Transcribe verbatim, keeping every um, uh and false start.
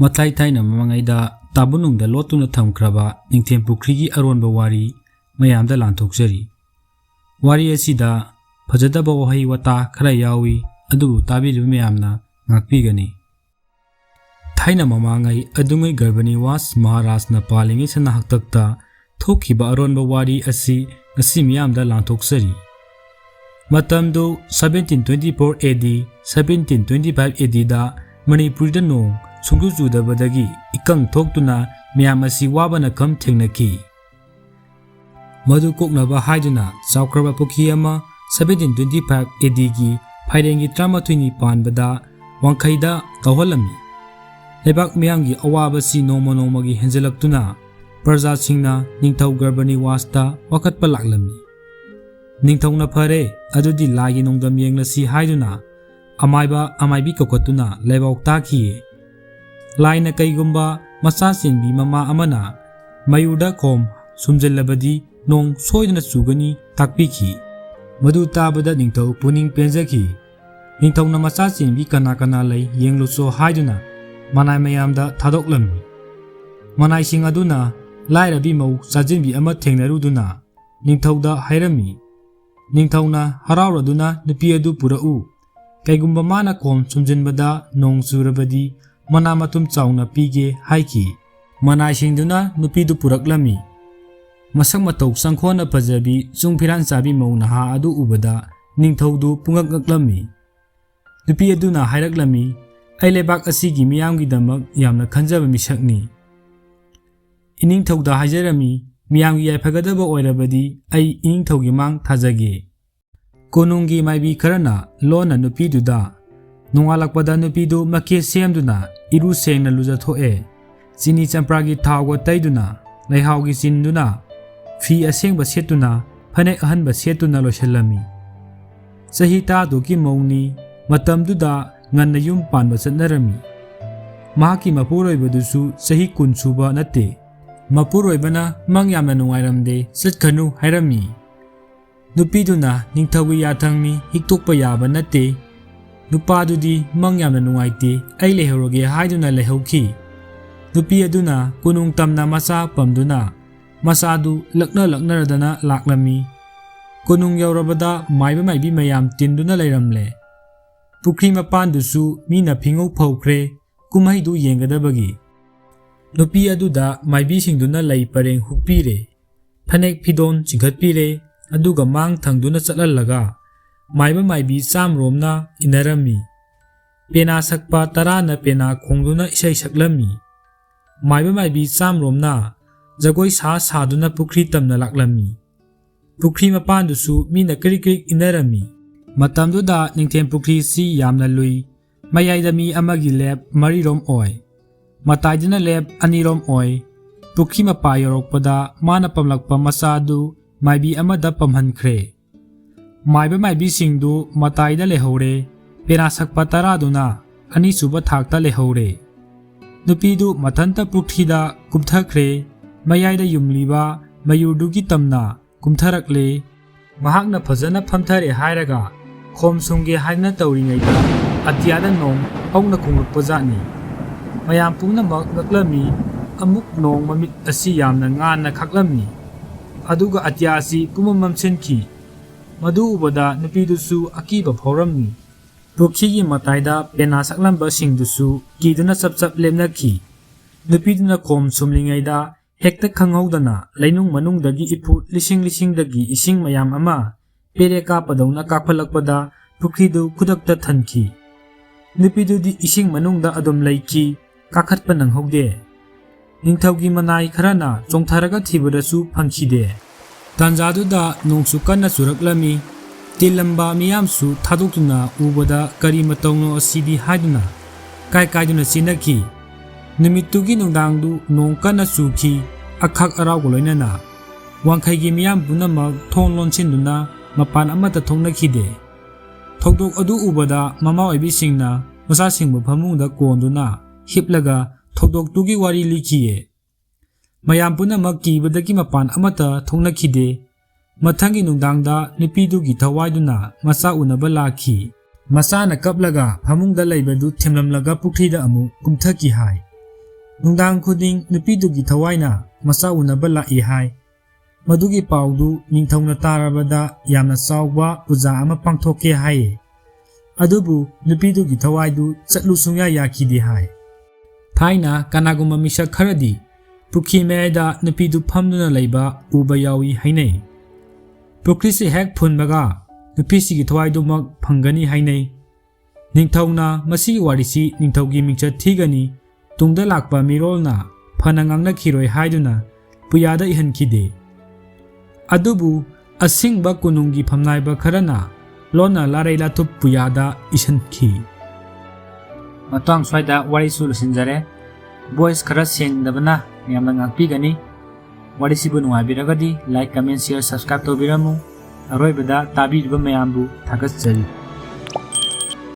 ꯃꯊꯥꯏ ꯊꯥꯏꯅ ꯃꯃꯥꯡꯉꯩꯗ ꯇꯥꯕꯨꯅꯨꯡꯗ ꯂꯣꯠꯇꯨꯅ ꯊꯝꯈ꯭ꯔꯕ ꯅꯤꯡꯊꯦꯝ ꯄꯨꯈ꯭ꯔꯤꯒꯤ ꯑꯔꯣꯟꯕ ꯋꯥꯔꯤ ꯃꯌꯥꯝꯗ ꯂꯥꯟꯊꯣꯛꯆꯔꯤ꯫ ꯋꯥꯔꯤ ꯑꯁꯤꯗ ꯐꯖꯗꯕ ꯋꯥꯍꯩ ꯋꯥꯇꯥ ꯈꯔ ꯌꯥꯎꯏ, ꯑꯗꯨꯕꯨ ꯇꯥꯕꯤꯔꯤꯕ ꯃꯌꯥꯝꯅ ꯉꯥꯛꯄꯤꯒꯅꯤ꯫ ꯊꯥꯏꯅ ꯃꯃꯥꯡꯉꯩ ꯑꯗꯨꯉꯩ ꯒꯔꯚꯅꯤꯋꯥꯁ ꯃꯍꯥꯔꯥꯖꯅ ꯄꯥꯜꯂꯤꯉꯩ ꯁꯅꯥ ꯍꯥꯛꯇꯛꯇ ꯊꯣꯛꯈꯤꯕ ꯑꯔꯣꯟꯕ ꯋꯥꯔꯤ ꯑꯁꯤ ꯉꯁꯤ ꯃꯤꯌꯥꯝꯗ ꯂꯥꯟꯊꯣꯛꯆꯔꯤ꯫ ꯃꯇꯝꯗꯨ seventeen twenty four A D, seventeen twenty five A D ꯗ ꯃꯅꯤꯄꯨꯔꯗ ꯅꯣꯡ ꯁꯨꯡꯆꯨ ꯆꯨꯗꯕꯗꯒꯤ ꯏꯀꯪ ꯊꯣꯛꯇꯨꯅ ꯃꯌꯥꯝ ꯑꯁꯤ ꯋꯥꯕꯅ ꯈꯝ ꯊꯦꯡꯅꯈꯤ꯫ ꯃꯗꯨ ꯀꯣꯛꯅꯕ ꯍꯥꯏꯗꯨꯅ ꯆꯥꯎꯈ꯭ꯔꯕ ꯄꯨꯈ꯭ꯔꯤ ꯑꯃ seventeen twenty five A D ꯒꯤ ꯐꯥꯏꯔꯦꯟꯒꯤ ꯇꯔꯥꯃꯥꯊꯣꯏꯅꯤ ꯄꯥꯟꯕꯗ ꯋꯥꯡꯈꯩꯗ ꯇꯧꯍꯜꯂꯝꯃꯤ꯫ ꯂꯩꯕꯥꯛ ꯃꯤꯌꯥꯝꯒꯤ ꯑꯋꯥꯕꯁꯤ ꯅꯣꯡꯃ ꯅꯣꯡꯃꯒꯤ ꯍꯦꯟꯖꯜꯂꯛꯇꯨꯅ ꯄ꯭ꯔꯖꯥꯁꯤꯡꯅ ꯅꯤꯡꯊꯧ ꯒꯔꯚꯅꯤꯋꯥꯁꯇ ꯋꯥꯀꯠꯄ ꯂꯥꯛꯂꯝꯃꯤ꯫ ꯅꯤꯡꯊꯧꯅ "ꯐꯔꯦ, ꯑꯗꯨꯗꯤ ꯂꯥꯏꯒꯤ ꯅꯣꯡꯗꯝ ꯌꯦꯡꯂꯁꯤ" ꯍꯥꯏꯗꯨꯅ ꯑꯃꯥꯏꯕ ꯑꯃꯥꯏꯕꯤ ꯀꯧꯈꯠꯇꯨꯅ ꯂꯥꯏꯕꯥꯎ ꯇꯥꯈꯤꯌꯦ꯫ ꯂꯥꯏꯅ ꯀꯩꯒꯨꯝꯕ ꯃꯆꯥ ꯆꯦꯟꯕꯤ ꯃꯃꯥ ꯑꯃꯅ ꯃꯌꯨꯔꯗ ꯈꯣꯝ ꯁꯨꯝꯖꯤꯜꯂꯕꯗꯤ ꯅꯣꯡ ꯁꯣꯏꯗꯅ ꯆꯨꯒꯅꯤ ꯇꯥꯛꯄꯤꯈꯤ꯫ ꯃꯗꯨ ꯇꯥꯕꯗ ꯅꯤꯡꯊꯧ ꯄꯨꯛꯅꯤꯡ ꯄꯦꯟꯖꯈꯤ꯫ ꯅꯤꯡꯊꯧꯅ ꯃꯆꯥ ꯆꯦꯟꯕꯤ ꯀꯅꯥ ꯀꯅꯥ ꯂꯩ ꯌꯦꯡꯂꯨꯆꯣ ꯍꯥꯏꯗꯨꯅ ꯃꯅꯥꯏ ꯃꯌꯥꯝꯗ ꯊꯥꯗꯣꯛꯂꯝꯃꯤ꯫ ꯃꯅꯥꯏꯁꯤꯡ ꯑꯗꯨꯅ ꯂꯥꯏꯔꯕꯤ ꯃꯧ ꯆꯥꯖꯤꯟꯕꯤ ꯑꯃ ꯊꯦꯡꯅꯔꯨꯗꯨꯅ ꯅꯤꯡꯊꯧꯗ ꯍꯥꯏꯔꯝꯃꯤ꯫ ꯅꯤꯡꯊꯧꯅ ꯍꯔꯥꯎꯔꯗꯨꯅ "ꯅꯨꯄꯤ ꯑꯗꯨ ꯄꯨꯔꯛꯎ꯫ ꯀꯩꯒꯨꯝꯕ ꯃꯥꯅ ꯈꯣꯝ ꯁꯨꯝꯖꯤꯟꯕꯗ ꯅꯣꯡ ꯆꯨꯔꯕꯗꯤ ꯃꯅꯥ ꯃꯊꯨꯝ ꯆꯥꯎꯅ ꯄꯤꯒꯦ" ꯍꯥꯏꯈꯤ꯫ ꯃꯅꯥꯏꯁꯤꯡꯗꯨꯅ ꯅꯨꯄꯤꯗꯨ ꯄꯨꯔꯛꯂꯝꯃꯤ꯫ ꯃꯁꯛ ꯃꯇꯧ ꯆꯪꯈꯣꯟꯅ ꯐꯖꯕꯤ ꯆꯨꯡ ꯐꯤꯔꯥꯟ ꯆꯥꯕꯤ ꯃꯧ ꯅꯍꯥ ꯑꯗꯨ ꯎꯕꯗ ꯅꯤꯡꯊꯧꯗꯨ ꯄꯨꯡꯉꯛ ꯉꯛꯂꯝꯃꯤ꯫ ꯅꯨꯄꯤ ꯑꯗꯨꯅ ꯍꯥꯏꯔꯛꯂꯝꯃꯤ, "ꯑꯩ ꯂꯩꯕꯥꯛ ꯑꯁꯤꯒꯤ ꯃꯤꯌꯥꯝꯒꯤꯗꯃꯛ ꯌꯥꯝꯅ ꯈꯟꯖꯕ ꯃꯤꯁꯛꯅꯤ꯫ ꯏꯅꯤꯡꯊꯧꯗ ꯍꯥꯏꯖꯔꯝꯃꯤ, ꯃꯤꯌꯥꯝꯒꯤ ꯌꯥꯏꯐꯒꯗꯕ ꯑꯣꯏꯔꯕꯗꯤ ꯑꯩ ꯏꯅꯤꯡꯊꯧꯒꯤ ꯃꯥꯡ ꯊꯥꯖꯒꯦ"꯫ ꯀꯣꯅꯨꯡꯒꯤ ꯃꯥꯏꯕꯤ ꯈꯔꯅ ꯂꯣꯟꯅ ꯅꯨꯄꯤꯗꯨꯗ, ꯅꯣꯡꯉꯥꯜꯂꯛꯄꯗ ꯅꯨꯄꯤꯗꯨ ꯃꯀꯦ ꯁꯦꯝꯗꯨꯅ ꯏꯔꯨ ꯁꯦꯡꯅ ꯂꯨꯖꯊꯣꯛꯑꯦ꯫ ꯆꯤꯅꯤ ꯆꯝꯄ꯭ꯔꯥꯒꯤ ꯊꯥꯎꯒ ꯇꯩꯗꯨꯅ, ꯂꯩꯍꯥꯎꯒꯤ ꯆꯤꯟꯗꯨꯅ, ꯐꯤ ꯑꯁꯦꯡꯕ ꯁꯦꯠꯇꯨꯅ, ꯐꯅꯦꯛ ꯑꯍꯟꯕ ꯁꯦꯠꯇꯨꯅ ꯂꯣꯏꯁꯤꯜꯂꯝꯃꯤ꯫ ꯆꯍꯤ ꯇꯔꯥꯇꯔꯨꯛꯀꯤ ꯃꯧꯅꯤ꯫ ꯃꯇꯝꯗꯨꯗ ꯉꯟꯅ ꯌꯨꯝ ꯄꯥꯟꯕ ꯆꯠꯅꯔꯝꯃꯤ꯫ ꯃꯍꯥꯛꯀꯤ ꯃꯄꯨꯔꯣꯏꯕꯗꯨꯁꯨ ꯆꯍꯤ ꯀꯨꯟ ꯁꯨꯕ ꯅꯠꯇꯦ꯫ ꯃꯄꯨꯔꯣꯏꯕꯅ ꯃꯪ ꯌꯥꯝꯅ ꯅꯨꯡꯉꯥꯏꯔꯝꯗꯦ, ꯆꯠꯈꯅꯨ ꯍꯥꯏꯔꯝꯃꯤ꯫ ꯅꯨꯄꯤꯗꯨꯅ ꯅꯤꯡꯊꯧꯒꯤ ꯌꯥꯊꯪꯅꯤ, ꯍꯤꯛꯇꯣꯛꯄ ꯌꯥꯕ ꯅꯠꯇꯦ꯫ ꯅꯨꯄꯥꯗꯨꯗꯤ ꯃꯪ ꯌꯥꯝꯅ ꯅꯨꯡꯉꯥꯏꯇꯦ, ꯑꯩ ꯂꯩꯍꯧꯔꯒꯦ ꯍꯥꯏꯗꯨꯅ ꯂꯩꯍꯧꯈꯤ꯫ ꯅꯨꯄꯤ ꯑꯗꯨꯅ ꯀꯣꯅꯨꯡ ꯇꯝꯅ ꯃꯆꯥ ꯄꯝꯗꯨꯅ ꯃꯆꯥꯗꯨ ꯂꯛꯅ ꯂꯛꯅꯔꯗꯅ ꯂꯥꯛꯂꯝꯃꯤ꯫ ꯀꯣꯅꯨꯡ ꯌꯧꯔꯕꯗ ꯃꯥꯏꯕ ꯃꯥꯏꯕꯤ ꯃꯌꯥꯝ ꯇꯤꯟꯗꯨꯅ ꯂꯩꯔꯝꯂꯦ꯫ ꯄꯨꯈ꯭ꯔꯤ ꯃꯄꯥꯟꯗꯨꯁꯨ ꯃꯤꯅ ꯐꯤꯉꯧ ꯐꯧꯈ꯭ꯔꯦ, ꯀꯨꯝꯍꯩꯗꯨ ꯌꯦꯡꯒꯗꯕꯒꯤ꯫ ꯅꯨꯄꯤ ꯑꯗꯨꯗ ꯃꯥꯏꯕꯤꯁꯤꯡꯗꯨꯅ ꯂꯩ ꯄꯔꯦꯡ ꯍꯨꯛꯄꯤꯔꯦ, ꯐꯅꯦꯛ ꯐꯤꯗꯣꯟ ꯆꯤꯡꯈꯠꯄꯤꯔꯦ, ꯑꯗꯨꯒ ꯃꯥꯡ ꯊꯪꯗꯨꯅ ꯆꯠꯍꯜꯂꯒ ꯃꯥꯏꯕ ꯃꯥꯏꯕꯤ ꯆꯥꯝꯔꯣꯝꯅ ꯏꯟꯅꯔꯝꯃꯤ꯫ ꯄꯦꯅꯥ ꯁꯛꯄ ꯇꯔꯥꯅ ꯄꯦꯅꯥ ꯈꯣꯡꯗꯨꯅ ꯏꯁꯩ ꯁꯛꯂꯝꯃꯤ꯫ ꯃꯥꯏꯕ ꯃꯥꯏꯕꯤ ꯆꯥꯝꯔꯣꯝꯅ ꯖꯒꯣꯏ ꯁꯥ ꯁꯥꯗꯨꯅ ꯄꯨꯈ꯭ꯔꯤ ꯇꯝꯅ ꯂꯥꯛꯂꯝꯃꯤ꯫ ꯄꯨꯈ꯭ꯔꯤ ꯃꯄꯥꯟꯗꯨꯁꯨ ꯃꯤꯅ ꯀ꯭ꯔꯤꯛ ꯀ꯭ꯔꯤꯛ ꯏꯟꯅꯔꯝꯃꯤ꯫ ꯃꯇꯝꯗꯨꯗ ꯅꯤꯡꯊꯦꯝ ꯄꯨꯈ꯭ꯔꯤꯁꯤ ꯌꯥꯝꯅ ꯂꯨꯏ꯫ ꯃꯌꯥꯏꯗ ꯃꯤ ꯑꯃꯒꯤ ꯂꯦꯞ ꯃꯔꯤꯔꯣꯝ ꯑꯣꯏ꯫ ꯃꯇꯥꯏꯗꯅ ꯂꯦꯞ ꯑꯅꯤꯔꯣꯝ ꯑꯣꯏ꯫ ꯄꯨꯈ꯭ꯔꯤ ꯃꯄꯥ ꯌꯧꯔꯛꯄꯗ ꯃꯥꯅ ꯄꯝꯂꯛꯄ ꯃꯆꯥ ꯑꯗꯨ ꯃꯥꯏꯕꯤ ꯑꯃꯗ ꯄꯝꯍꯟꯈ꯭ꯔꯦ꯫ ꯃꯥꯏꯕ ꯃꯥꯏꯕꯤꯁꯤꯡꯗꯨ ꯃꯇꯥꯏꯗ ꯂꯩꯍꯧꯔꯦ, ꯄꯦꯅꯥ ꯁꯛꯄ ꯇꯔꯥꯗꯨꯅ ꯑꯅꯤꯁꯨꯕ ꯊꯥꯛꯇ ꯂꯩꯍꯧꯔꯦ꯫ ꯅꯨꯄꯤꯗꯨ ꯃꯊꯟꯇ ꯄꯨꯈ꯭ꯔꯤꯗ ꯀꯨꯝꯊꯈ꯭ꯔꯦ꯫ ꯃꯌꯥꯏꯗ ꯌꯨꯝꯂꯤꯕ ꯃꯌꯨꯔꯗꯨꯒꯤ ꯇꯝꯅ ꯀꯨꯝꯊꯔꯛꯂꯦ꯫ ꯃꯍꯥꯛꯅ ꯐꯖꯅ ꯐꯝꯊꯔꯦ ꯍꯥꯏꯔꯒ ꯈꯣꯝ ꯁꯨꯝꯒꯦ ꯍꯥꯏꯗꯅ ꯇꯧꯔꯤꯉꯩꯗ ꯑꯇꯤꯌꯥꯗ ꯅꯣꯡ ꯍꯧꯅ ꯈꯣꯡꯂꯛꯄ ꯖꯥꯠꯅꯤ꯫ ꯃꯌꯥꯝ ꯄꯨꯝꯅꯃꯛ ꯉꯛꯂꯝꯃꯤ꯫ ꯑꯃꯨꯛ ꯅꯣꯡ ꯃꯃꯤꯠ ꯑꯁꯤ ꯌꯥꯝꯅ ꯉꯥꯟꯅ ꯈꯥꯛꯂꯝꯃꯤ꯫ ꯑꯗꯨꯒ ꯑꯇꯤꯌꯥꯁꯤ ꯄꯨꯝꯃꯝ ꯃꯝꯁꯤꯟꯈꯤ꯫ ꯃꯗꯨ ꯎꯕꯗ ꯅꯨꯄꯤꯗꯨꯁꯨ ꯑꯀꯤꯕ ꯐꯥꯎꯔꯝꯃꯤ꯫ ꯄꯨꯈ꯭ꯔꯤꯒꯤ ꯃꯇꯥꯏꯗ ꯄꯦꯅꯥ ꯁꯛꯂꯝꯕꯁꯤꯡꯗꯨꯁꯨ ꯀꯤꯗꯨꯅ ꯆꯞ ꯆꯞ ꯂꯦꯞꯅꯈꯤ꯫ ꯅꯨꯄꯤꯗꯨꯅ ꯈꯣꯝ ꯁꯨꯝꯂꯤꯉꯩꯗ ꯍꯦꯛꯇ ꯈꯪꯍꯧꯗꯅ ꯂꯩꯅꯨꯡ ꯃꯅꯨꯡꯗꯒꯤ ꯏꯐꯨꯠ ꯂꯤꯁꯤꯡ ꯂꯤꯁꯤꯡꯗꯒꯤ ꯏꯁꯤꯡ ꯃꯌꯥꯝ ꯑꯃ ꯄꯦꯔꯦ ꯀꯥꯞꯄꯗꯧꯅ ꯀꯥꯞꯈꯠꯂꯛꯄꯗ ꯄꯨꯈ꯭ꯔꯤꯗꯨ ꯈꯨꯗꯛꯇ ꯊꯟꯈꯤ꯫ ꯅꯨꯄꯤꯗꯨꯗꯤ ꯏꯁꯤꯡ ꯃꯅꯨꯡꯗ ꯑꯗꯨꯝ ꯂꯩꯈꯤ, ꯀꯥꯈꯠꯄ ꯅꯪꯍꯧꯗꯦ꯫ ꯅꯤꯡꯊꯧꯒꯤ ꯃꯅꯥꯏ ꯈꯔꯅ ꯆꯣꯡꯊꯔꯒ ꯊꯤꯕꯗꯁꯨ ꯐꯪꯈꯤꯗꯦ꯫ ꯇꯥꯟꯖꯥꯗꯨꯗ ꯅꯣꯡꯁꯨ ꯀꯟꯅ ꯆꯨꯔꯛꯂꯝꯃꯤ꯫ ꯇꯤꯜꯂꯝꯕ ꯃꯤꯌꯥꯝꯁꯨ ꯊꯥꯗꯣꯛꯇꯨꯅ ꯎꯕꯗ ꯀꯔꯤ ꯃꯇꯧꯅꯣ ꯑꯁꯤꯗꯤ ꯍꯥꯏꯗꯨꯅ ꯀꯥꯏ ꯀꯥꯏꯗꯨꯅ ꯆꯦꯟꯅꯈꯤ꯫ ꯅꯨꯃꯤꯠꯇꯨꯒꯤ ꯅꯨꯡꯗꯥꯡꯗꯨ ꯅꯣꯡ ꯀꯟꯅ ꯆꯨꯈꯤ, ꯑꯈꯥꯛ ꯑꯔꯥꯎꯒ ꯂꯣꯏꯅꯅ꯫ ꯋꯥꯡꯈꯩꯒꯤ ꯃꯤꯌꯥꯝ ꯄꯨꯝꯅꯃꯛ ꯊꯣꯡ ꯂꯣꯟꯁꯤꯟꯗꯨꯅ ꯃꯄꯥꯟ ꯑꯃꯠꯇ ꯊꯣꯛꯅꯈꯤꯗꯦ꯫ ꯊꯧꯗꯣꯛ ꯑꯗꯨ ꯎꯕꯗ ꯃꯃꯥ ꯑꯣꯏꯕꯤꯁꯤꯡꯅ ꯃꯆꯥꯁꯤꯡꯕꯨ ꯐꯃꯨꯡꯗ ꯀꯣꯟꯗꯨꯅ ꯍꯤꯞꯂꯒ ꯊꯧꯗꯣꯛꯇꯨꯒꯤ ꯋꯥꯔꯤ ꯂꯤꯈꯤꯌꯦ꯫ ꯃꯌꯥꯝ ꯄꯨꯝꯅꯃꯛ ꯀꯤꯕꯗꯒꯤ ꯃꯄꯥꯟ ꯑꯃꯠꯇ ꯊꯣꯛꯅꯈꯤꯗꯦ꯫ ꯃꯊꯪꯒꯤ ꯅꯨꯡꯗꯥꯡꯗ ꯅꯨꯄꯤꯗꯨꯒꯤ ꯊꯋꯥꯏꯗꯨꯅ ꯃꯆꯥ ꯎꯅꯕ ꯂꯥꯛꯈꯤ꯫ ꯃꯆꯥꯅ ꯀꯞꯂꯒ ꯐꯃꯨꯡꯗ ꯂꯩꯕꯗꯨ ꯊꯦꯝꯂꯝꯂꯒ ꯄꯨꯈ꯭ꯔꯤꯗ ꯑꯃꯨꯛ ꯀꯨꯝꯊꯈꯤ ꯍꯥꯏ꯫ ꯅꯨꯡꯗꯥꯡ ꯈꯨꯗꯤꯡ ꯅꯨꯄꯤꯗꯨꯒꯤ ꯊꯋꯥꯏꯅ ꯃꯆꯥ ꯎꯅꯕ ꯂꯥꯛꯏ ꯍꯥꯏ꯫ ꯃꯗꯨꯒꯤ ꯄꯥꯎꯗꯨ ꯅꯤꯡꯊꯧꯅ ꯇꯥꯔꯕꯗ ꯌꯥꯝꯅ ꯆꯥꯎꯕ ꯄꯨꯖꯥ ꯑꯃ ꯄꯥꯡꯊꯣꯛꯀꯦ ꯍꯥꯏꯌꯦ꯫ ꯑꯗꯨꯕꯨ ꯅꯨꯄꯤꯗꯨꯒꯤ ꯊꯋꯥꯏꯗꯨ ꯆꯠꯂꯨ ꯁꯨꯡꯌꯥ ꯌꯥꯈꯤꯗꯦ ꯍꯥꯏ꯫ ꯊꯥꯏꯅ ꯀꯅꯥꯒꯨꯝꯕ ꯃꯤꯁꯛ ꯈꯔꯗꯤ ꯄꯨꯈ꯭ꯔꯤ ꯃꯌꯥꯏꯗ ꯅꯨꯄꯤꯗꯨ ꯐꯝꯗꯨꯅ ꯂꯩꯕ ꯎꯕ ꯌꯥꯎꯏ ꯍꯥꯏꯅꯩ꯫ ꯄꯨꯈ꯭ꯔꯤꯁꯤ ꯍꯦꯛ ꯐꯨꯟꯕꯒ ꯅꯨꯄꯤꯁꯤꯒꯤ ꯊꯋꯥꯏꯗꯨꯃꯛ ꯐꯪꯒꯅꯤ ꯍꯥꯏꯅꯩ꯫ ꯅꯤꯡꯊꯧꯅ ꯃꯁꯤꯒꯤ ꯋꯥꯔꯤꯁꯤ ꯅꯤꯡꯊꯧꯒꯤ ꯃꯤꯡꯆꯠ ꯊꯤꯒꯅꯤ, ꯇꯨꯡꯗ ꯂꯥꯛꯄ ꯃꯤꯔꯣꯜꯅ ꯐꯅ ꯉꯥꯡꯅꯈꯤꯔꯣꯏ ꯍꯥꯏꯗꯨꯅ ꯄꯨꯌꯥꯗ ꯏꯍꯟꯈꯤꯗꯦ꯫ ꯑꯗꯨꯕꯨ ꯑꯁꯤꯡꯕ ꯀꯣꯅꯨꯡꯒꯤ ꯐꯝꯅꯥꯏꯕ ꯈꯔꯅ ꯂꯣꯟꯅ ꯂꯥꯔꯩ ꯂꯥꯊꯨꯞ ꯄꯨꯌꯥꯗ ꯏꯁꯤꯟꯈꯤ꯫ ꯃꯇꯥꯡ ꯁ꯭ꯋꯥꯏꯗ ꯋꯥꯔꯤꯁꯨ ꯂꯣꯏꯁꯤꯟꯖꯔꯦ꯫ ꯚꯣꯏꯁ ꯈꯔ ꯁꯦꯡꯗꯕꯅ ꯃꯌꯥꯝꯅ ꯉꯥꯛꯄꯤꯒꯅꯤ꯫ ꯋꯥꯔꯤꯁꯤꯕꯨ ꯅꯨꯡꯉꯥꯏꯕꯤꯔꯒꯗꯤ like, comment, share, subscribe ꯇꯧꯕꯤꯔꯝꯃꯨ꯫ ꯑꯔꯣꯏꯕꯗ ꯇꯥꯕꯤꯔꯤꯕ ꯃꯌꯥꯝꯕꯨ ꯊꯥꯒꯠꯆꯔꯤ꯫